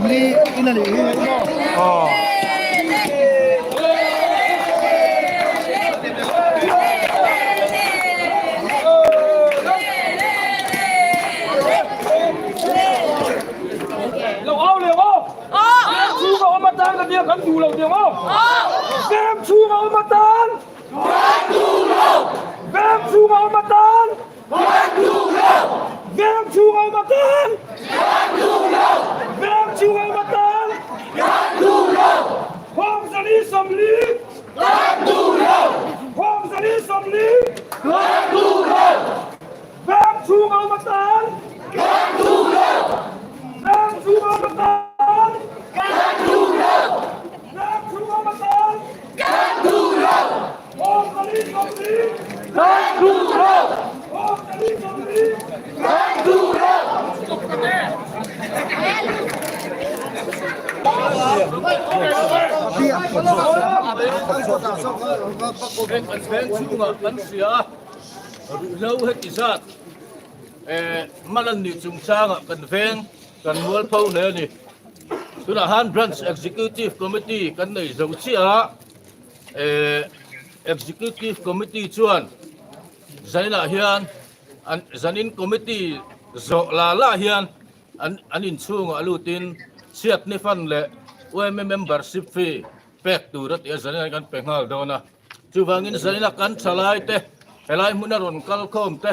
40 in a nih hi maw. Lo au leh aw. Veng chhunga awm atan ka nia kan duh lo tih ang aw. Veng chhunga awm atan. Kan duh lo. Veng chhunga awm atan. Kan duh lo. Veng chhunga awm atan. Kan duh lo. Veng chhunga awm atan. Kan duh lo. Hawng zali 40. Kan duh lo. Hawng zali 40. Kan duh lo. Veng chhunga awm atan. Kan duh lo. Veng chhunga awm atan. Kan duh lo. Veng chhunga awm atan. Kan duh lo. Hawng zali 40. Kan duh lo. Hawng zali 40. Kan duh lo. Heng kan veng chhungah kan hria a, ruihhlo heti zat mal an nih chungchangah kan veng kan mualpho hle a ni. Tunah han Branch Executive Committee kan nei zo chiah a, Executive Committee chuan zainah hian an zanin committee zawh la la hian an an inchhungah lutin chhiatni fund leh yma membership fee pek tur a tih a zanin kan pe nghal dawn a. Chuvangin zaina kan thalai te helai hmuna rawn kal khawm te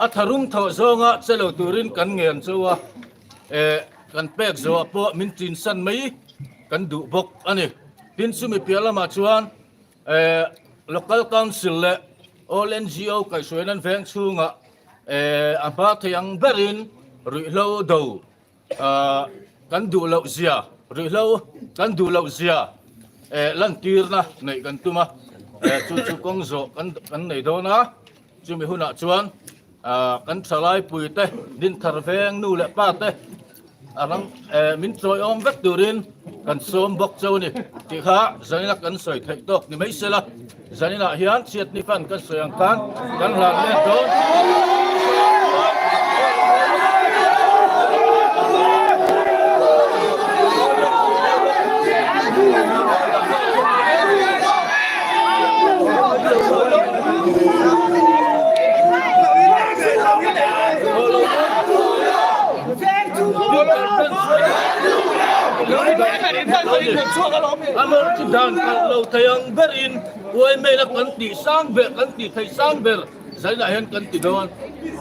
a tharum thawh zawnga che lo turin kan ngen chu a, eh kan pek zawhah pawh min tinsan mai kan duh bawk a ni. Tin chumi piah lamah chuan eh Local Council leh All NGO kaihhruaina an veng chhungah eh a hma thei ang berin ruihhlo do Kan duh loh zia, ruihhlo kan duh loh zia lantirna neih kan tum a, chu chu kawng zawh kan nei dawn a, chumi hunah chuan kan thalaipui te, Dinthar veng nu leh pa te a ram min chawiawm vek turin kan sawm bawk cheu a ni tih kha zanina kan sawi theih tawk ni mai se la, zaninah hian chhiatni fan kan sawi ang khan kan hlan let dawn. Amor chu dan kalh lo thei ang berin uaimail-a kan tih sang ber, kan tih theih sang ber zainah hian kan ti dawn.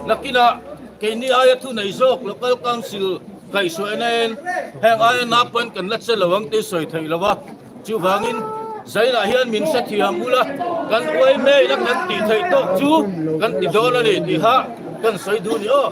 Nakinah keini aia thu nei zawk Local Council kaihhruaina in heng aia na pawn kan la che lo ang tih sawi theih lo a. Chuvangin zainah hian min hrethiam ula, kan uaimail-a kan tih theih tawk chu kan ti dawn a ni tiha kan sawi duh ni aw.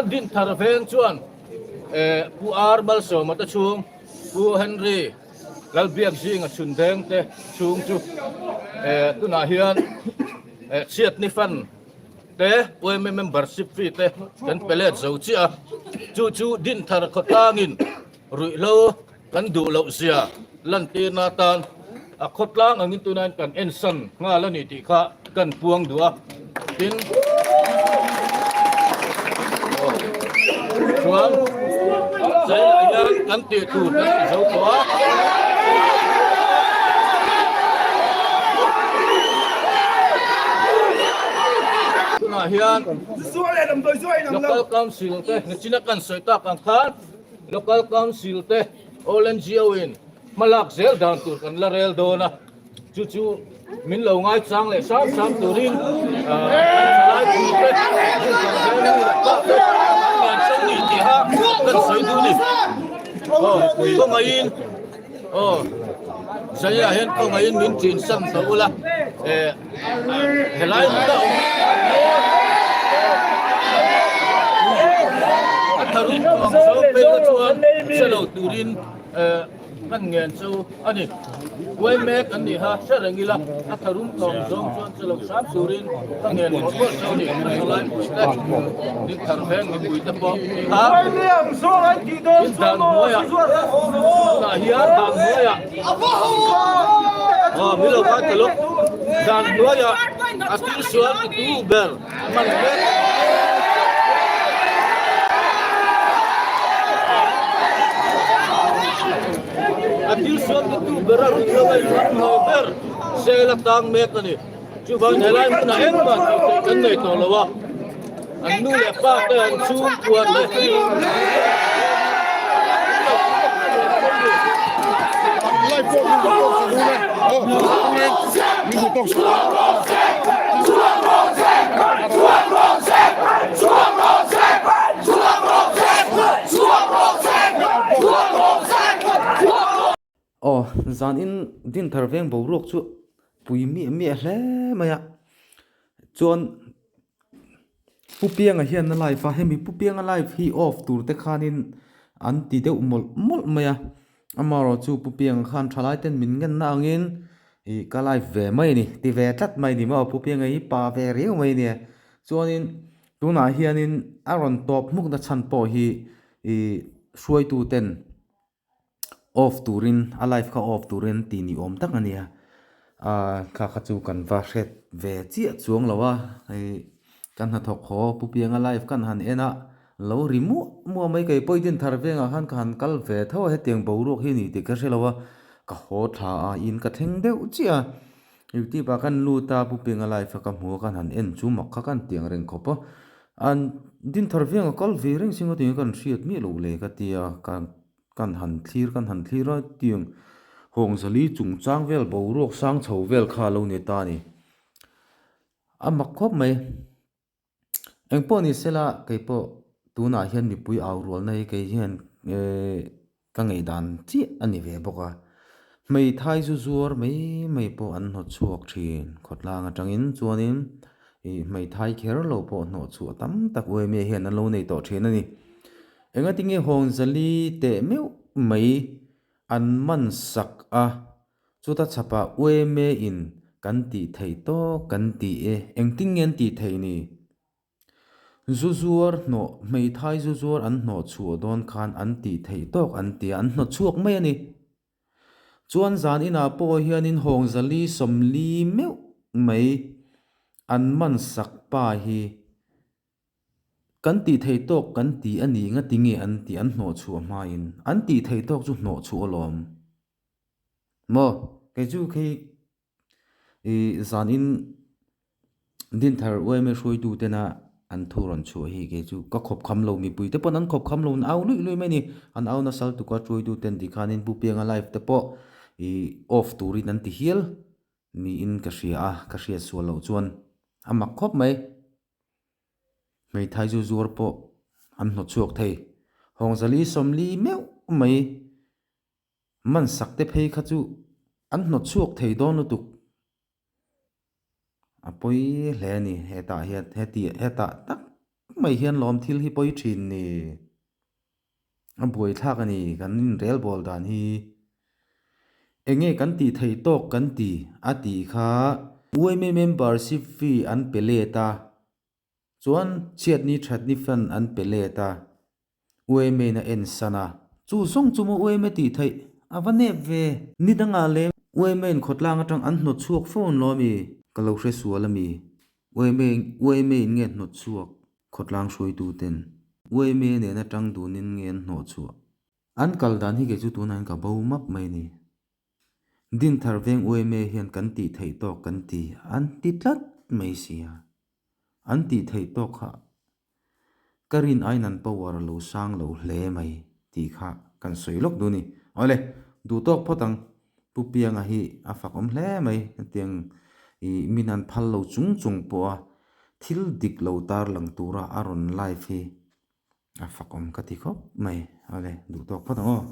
Dinthar veng chuan Pu R Malsawma te chhung Pu Henry Lalbiak zinga chhun deng te chhung chu tunah hian chhiatni fan te yma membership fee te kan pe let zo chiah a, chu chu Dinthar khawtlangin ruihhlo kan duh loh zia lantirna atan a khawtlang angin tunain kan ensan nghal a ni tih kha kan puang duh a, tin chuan zailah hian kan tih tur kan ti zo tawh a. Tunah hian Local Council te nichina kan sawi tak ang khan Local Council te All NGO in. Hmalak zel dan tur kan la rel dawn a, chu chu min lo ngaichang leh hram hram turin thalai pute kan cho ni tiha kan sawi duh ni. Aw, kawngaihin aw Zaiah hian kawngaihin min chin sam ta ula, helai hmun a awm a tharum ang zawng phei kha chuan hre lo turin Kan ngen chu a ni. Kuai mek an ni ha, hre reng ila, a tharum tlawm zawng chuan che lo hram turin ka ngen mawlh mawlh chu a ni. Ka thalai pui te, ding thar veng mipui te pawh kha in dan hnuaiah tunah hian dan hnuaiah aw min lo ngai ta lawk, dan hnuaiah a thilsual titu ber man mek. A thil sual titu ber a rui lo a inhlat lo ber sel a tang mek a ni. Chuvangin helai hmunah engmah tih theih kan nei tawh lo a, an nu leh pa te an chhungkua te Aw, zanin Dinthar veng boruak chu pui miah miah hle mai a, chuan Pu Pianga hian a live a, hemi Pu Pianga live hi off tur te khanin an ti deuh mawlh mawlh mai a, amaherawhchu Pu Pianga khan thalai ten min ngenna angin ih ka live ve mai a ni, ti ve tlat mai a ni maw, Pu Pianga hi pa ve riau mai a nia, chuanin tunah hianin a rawn tawp hmukna chhan pawh hi ih hruaitu ten. Off turin a live kha off turin tih ni awm tak a nia ah kha kha chu kan va hret ve chiah chuang lo a hei kan hnathawk haw Pu Pianga live kan han en a lo ri muah muah mai kei pawh i Dinthar vengah khan ka han kal ve tho a hetiang boruak hi a ni tih ka hre lo a ka haw thla a in ka thleng deuh chiah a youtube ah kan lut a Pu Pianga live a ka hmu a kan han en chu mak kha kan tiang reng khawp a an Dinthar vengah kal ve reng sin ngawt eng kan hriat miah loh le ka tia ka. Kan han thlir kan han thlir a tiang Hawngzali chungchang vel boruak sang chho vel kha a lo ni ta a ni. A mak khawp mai. Engpawh ni sela keipawh tunah hian mipui au rualna hi kei hian ehh ka ngaihdan chiah a ni ve bawk a. Hmeithai zu zuar mai mai pawh an hnawt chhuak thin khawtlang atangin chuanin ih hmeithai kher lo pawh hnawh chhuah tam tak uaimia hian an lo nei tawh thin a ni. Engatinge Hawnzali teh meuh mai an man sak a, chuta chhapah uaime in kan tih theih tawk kan ti e, engtin nge an tih theih ni? Zu zuar hnawh, hmeithai zu zuar an hnawh chhuah dawn khan an tih theih tawk an ti a, an hnawt chhuak mai a ni. Chuan zan inah pawh hianin Hawngzali 40 meuh mai an man sak pa hi kan tih theih tawk kan ti a ni nga tinge an tih an hnawh chhuah hmain an tih theih tawk chu hnawh chhuah alawm maw kei chu khi ih zanin Dinthar UMA hruaitu tena an thu rawn chhuah hi kei chu ka khawp kham lo mipui te pawn an khawp kham lo an au luih luih mai a ni an au nasal tuk a hruaitu ten tikhanin Pu Pianga live te pawh ih off turin an ti hial niin ka hria a ka hriat sual loh chuan a mak khawp mai. Hmeithai zu zuar pawh an hnawt chhuak thei. Hawngzali 40 meuh mai man sak te phei kha chu an hnawt chhuak thei dawn lutuk. A pawi hle a ni hetah hian heti hetah tak mai hian lawm thil hi pawi thin ni. A buaithlak a ni kan inrel bawl dan hi. Enge kan tih theih tawk kan ti a tih kha UMA membership fee an pe let a, chuan chhiatni thatni fund an pe let a, UMA in a en san a. Chu zawng chu maw UMA tih theih a va nep ve. Ni dangah leh UMA in khawtlang atang an hnawt chhuak fo an lo a mi? Ka lo hre sual a mi? UMA in nge hnawt chhuak? Khawtlang hruaituten UMA nena tang dunin nge an hnawh chhuah? An kal dan hi kei chu tunah hian ka bo map mai a ni. Dinthar veng UMA hian kan tih theih tawk kan ti an ti tlat mai sia. An tih theih tawk kha ka rin aiin an power a lo sang lo hle mai tih kha kan sawi lawk duh a ni. Awle. Duh tawk phawt ang. Pu Pianga hi a fak awm hle mai. Hetiang ih min an phal lo chung chung pawh a thil dik lo tar lang tura a rawn live hi a fak awm ka ti khawp mai. Awle duh tawk phawt ang aw.